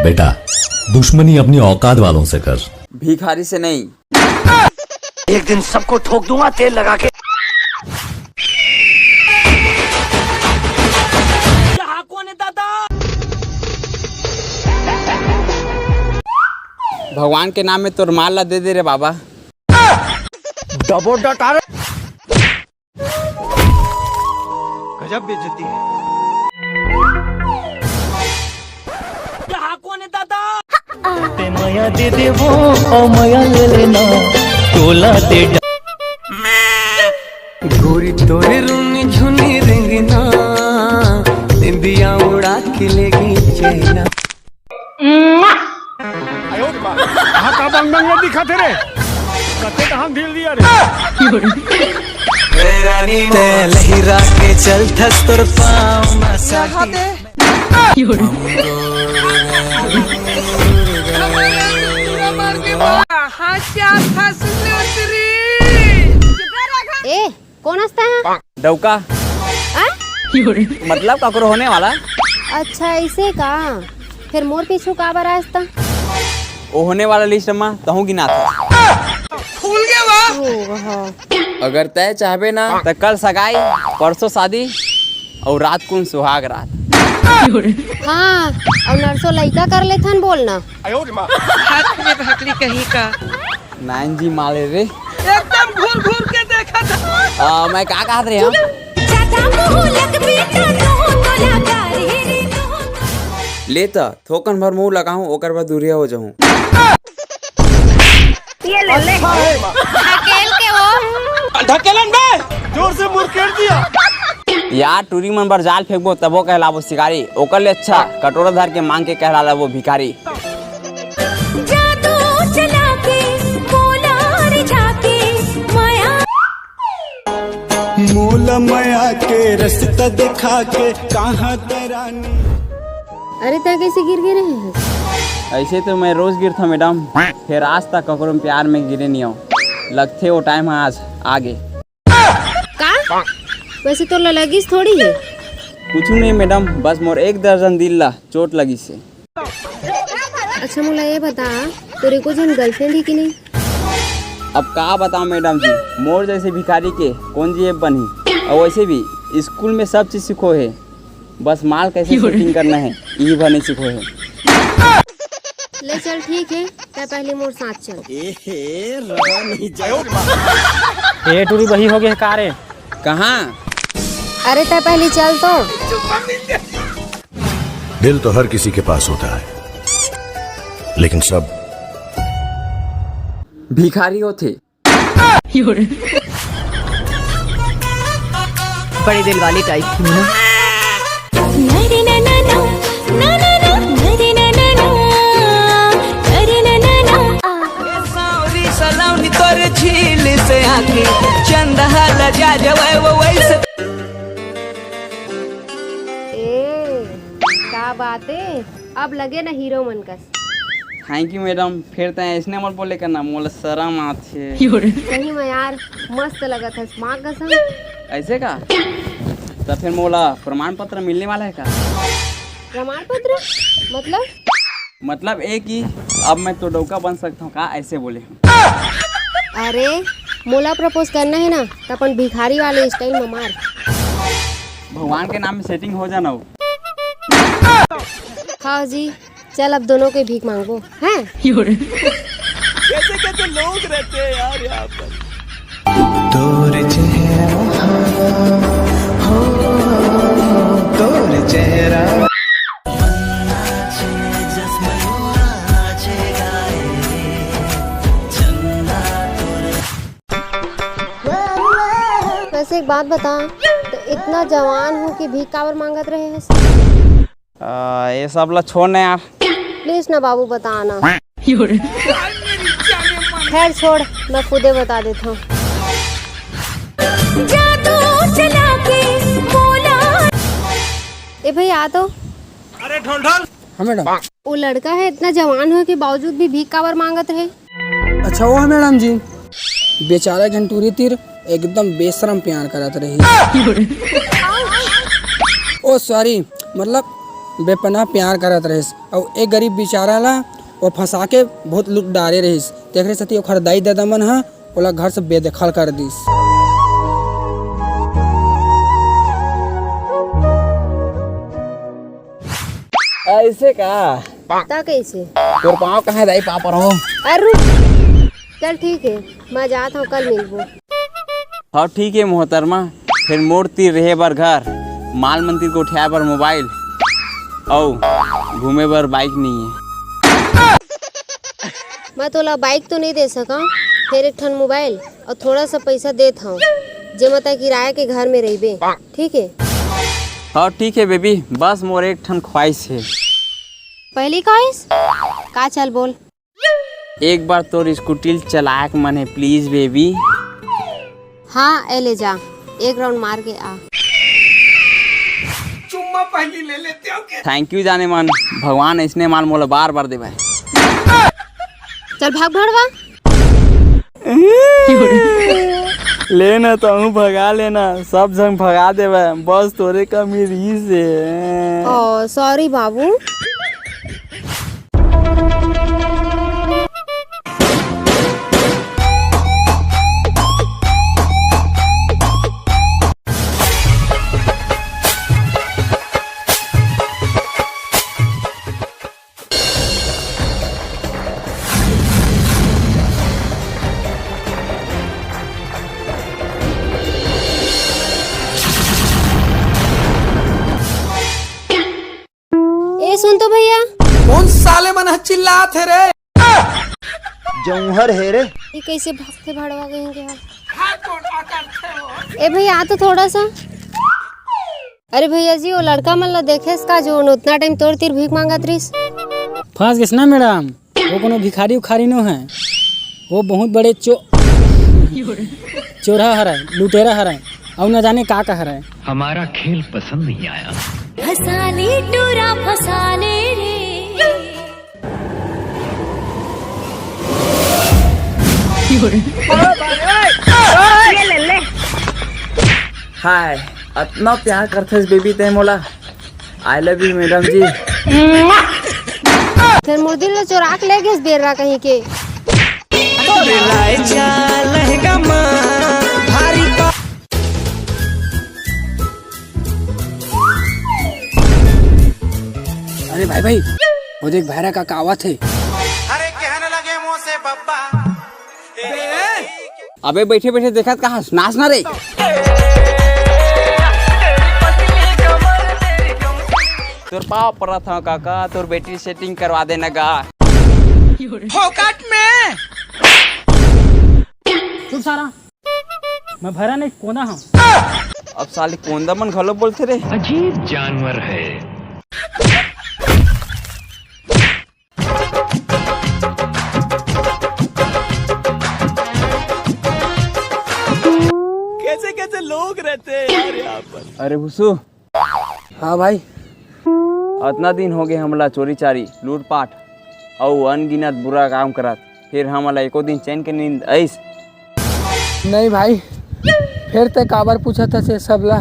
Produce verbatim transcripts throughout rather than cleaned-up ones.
बेटा, दुश्मनी अपनी औकात वालों से कर। भिखारी से नहीं। एक दिन सबको ठोक दूंगा तेल लगा के। भगवान के नाम में तोर माल ला दे दे रे बाबा। डबो डटारे। गजब बेइज्जती है। ते मया दे देवो और मया ले लेना, टोला दे डा- गोरी तोरे रूनी झुनी रिंगना, निंदिया उड़ा के लेगी चैना। कहाँ का बंग बंग दिखा थे रे? कते कहाँ ढील दिया रे? ते लहिरा के चल थस तोर पाँव मसाती। कहाँ से आता सुंदरी? ए, कौन हंसता है? डौका। आ? मतलब ककरो होने वाला। अच्छा, ऐसे का? फिर मोर पीछू का बर आयस त? वो होने वाला लिस्ट में तहूँ गिना था। खुल गया बा। अगर तय चाहबे ना, त कल सगाई, परसों शादी और रात कुन सुहाग रात। हाँ, और नरसों लइका कर लेथन, बोलना। हाथ में भकली कहीं का। नाइन जी माले रे। एकदम घूर घूर के देखा था। आ, मैं का कहत रहे हूँ? ले त थोकन भर मुंह लगाहूं, ओकर बाद दूरिया हो जाहूं। ये ले ले। ढकेल के वो। ढकेलन बे। जोर से मुरकेट दिया। यार, टूरी मन बर जाल फेंकबो तबो कहलाबो शिकारी, ओकर ले अच्छा कटोरा धर के मांग के कहला लेबो भिखारी। जादू चला के बोला रे जाके माया। मोला मया के रस्ता दिखा के कहाँ ते रानी। अरे, तैं कैसे गिर गिरे है? ऐसे तो मैं रोज गिरता मैडम, फिर आज तक ककरो प्यार में गिरे नहीं हूँ। लगथे वो टाइम आज आगे। का? वैसे तो लगिस थोड़ी है। कुछ नहीं मैडम, बस मोर एक दर्जन दिल ला चोट लगिस हे। अच्छा, मोला ये बता, तोर एको झन गर्लफ्रेंड हे कि नहीं? अब का बताओ मैडम जी, मोर जैसे भिखारी के कौन जी बनही? और वैसे भी स्कूल में सब चीज सिखो हे, बस माल कैसे सेटिंग करना है, यही भर नहीं सिखो हे। ले चल, ठीक है, तैं पहले मोर साथ चल। ए हे, रहा नहीं जाए। ए टूरी, बही हो गए का रे? कहाँ? अरे, तैं पहले चल तो। दिल तो हर किसी के पास होता है, लेकिन सब भिखारी होथे। बड़े दिल वाली टाइप थी ना। नरे ना ना ना, ना ना ना, नरे ना ना ना, नरे ना ना ना। सावरी सलावनी तोर झील से आके चंदा हाला जा जवाए वो वैसे। ए, का बात है? अब लगे ना हीरो मन कस। थैंक यू मैडम, फिर तैं ऐसने मत बोले करना, मोला शरम आथे। सही में यार, मस्त लगत हस, माँ कसम। ऐसे का? तो फिर मोला प्रमाण पत्र मिलने वाला है का? प्रमाण पत्र? मतलब? मतलब ये कि अब मैं तो डौका बन सकता हूँ का, ऐसे बोले हम। अरे, मोला प्रपोज करना है ना, तो अपन भिखारी वाले स्टाइल में मार। भगवान के नाम में सेटिंग हो जाना हो। हाँ जी, चल अब दोनों के भीख मांगबो, हैं? कैसे कैसे लोग रहते हैं यार यहाँ पर। तोर चेहरा हो, तोर चेहरा। वैसे एक बात बता, तो इतना जवान हो के भीख काबर मांगत रहे हस? आ, ये सब ला छोड़ ना यार। प्लीज ना बाबू, बता ना। खैर छोड़, मैं खुदे बता देता हूँ। जादू चला के बोला। ए भाई, आ तो। अरे ढोल ढोल। हाँ मैडम। वो लड़का है, इतना जवान हो के बावजूद भी भीख काबर मांगत रहे? अच्छा, वो है मैडम जी, बेचारा घंटूरी तीर एकदम बेशरम प्यार करत रही। ओ सॉरी, मतलब बेपनाह प्यार करत रहिस, अउ एक गरीब बेचारा ला वो फंसा के बहुत लूट डारे रहिस। तेखरे सेती ओखर दाई ददा मन ह ओला घर से बेदखल कर दिस। ऐसे का? ता कैसे? तोर पाँव कहाँ है दाई, पाँव पर हो। अरे रुक, चल ठीक है, मैं जात हूँ, कल मिलबो। हाँ ठीक है मोहतरमा, फिर मोर तीर रहे बर घर, माल मंदिर को उठाए बर मोबाइल, अउ घूमे बर बाइक नहीं है। मैं तोला बाइक तो नहीं दे सका, फिर एक ठन मोबाइल और थोड़ा सा पैसा देत हूँ, जेमा तक किराया के घर में रहिबे, ठीक है? हाँ ठीक है बेबी, बस मोर एक ठन ख्वाहिश है। पहली ख्वाहिश का? चल बोल। एक बार तोर स्कूटी ल चलाए के मन हे, प्लीज बेबी। हाँ, ए ले जा, एक राउंड मार के आ। चुम्मा पहली ले लेते हो क्या? थैंक यू जाने मन, भगवान इसने माल मोला बार बार देवे। चल भाग भड़वा। लेना तहूँ भगा लेना, सब झन भगा देवे, बस तोरे कमी रहिस हे। ओ सॉरी बाबू। ए सुन तो भैया। कौन साले मन ह चिल्लात हे रे? जौहर हे रे। ये कैसे भागते भाड़वा गए होंगे यार? ए भैया, आ तो थोड़ा सा। अरे भैया जी, वो लड़का मन ला देखेस का, जो उतना टाइम तोर तीर भीख मांगत रहिस? फंस गेस ना मैडम, वो कोनो भिखारी उखारी नो है, वो बहुत बड़े चो चोरहा हरय, लुटेरा हरय, अउ न जाने का का हरय। हमारा खेल पसंद नहीं आया। फसाले टोरा फसाले रे। हाय, अतना प्यार करथस बेबी तैं मोला। I love you मैडम जी। फेर मोर दिल ला चोरा के ले गेस बेर्रा कहीं के। अरे भाई भाई, वो देख भैरा काका आवत हे। अरे कहने लगे मुँह से बब्बा। अबे बैठे बैठे देखत का हस, नाच ना रे। तोर पाँव परत हंव काका, तोर बेटी setting करवा देना गा। फोकट में। चुप सारा, मैं भैरा नहीं, कोंदा हंव। अब साले कोंदा मन घलो बोलथे रे। अजीब जानवर है। कैसे कैसे लोग रहते हैं यार यहाँ पर। अरे भूसू। हाँ भाई। अतना दिन होगे हमला चोरी चारी, लूटपाट अउ अनगिनत बुरा काम करत, फेर हमला एको दिन चैन के नींद आइस? नहीं भाई, फेर तैं काबर पूछत हस ये सब ला?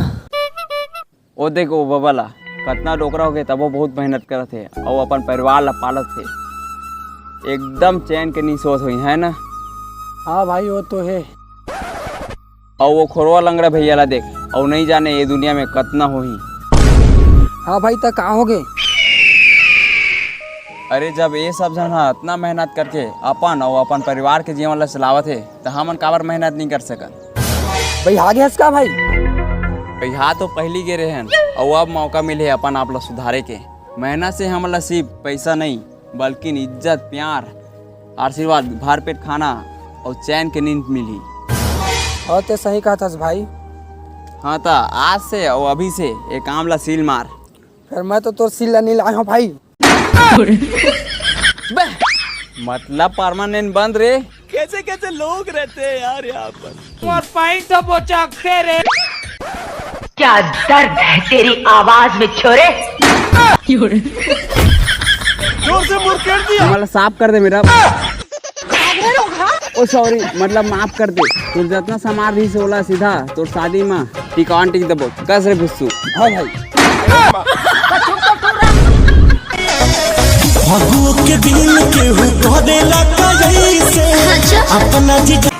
ओ देख, ओ बबा ला, कतना डोकरा होगे, तबो बहुत मेहनत करत हे अउ अपन परिवार ला पालत हे। एकदम चैन के नी सोत होही, है ना? हाँ भाई, वो तो हे। अउ वो खोरवा लंगड़ा भैया ला देख, अउ नहीं जाने ये दुनिया में कतना होही। हाँ भाई, त का होगे? अरे, जब ये सब झन ह अतना मेहनत करके अपन अउ अपन परिवार के जीवन ला चलावत हे, त हमन काबर मेहनत नहीं कर सकन? भाई, आ गया इसका भाई। भैया तो पहली गे रहन, अउ अब मौका मिले अपन आप ला सुधारे के। मेहनत से हमला सिर्फ पैसा नहीं, बल्कि इज्जत, प्यार, आशीर्वाद, भरपेट खाना अउ चैन के नींद मिलही। और ते सही कहत हस भाई। हाँ, त आज से अउ अभी से ये काम ला सील मार। फिर मैं तो तोर सील ला नहीं लाए हूँ भाई। बे, मतलब permanent बंद रे। कैसे कैसे लोग रहते हैं यार यहाँ पर। और पाइन तो बोचकते रे। क्या दर्द है तेरी आवाज में, छोरे। जोर से मुड़ कर दिया। मतलब साफ कर दे मेरा। ओ सॉरी, मतलब माफ कर दे। तोर जतना सामान रहिस ओला सीधा तोर शादी में टिकान टिक देबो। कस रे भुस्सू। हाँ भाई। दिन केहू कह देला कैसे, अच्छा। अपना जीजा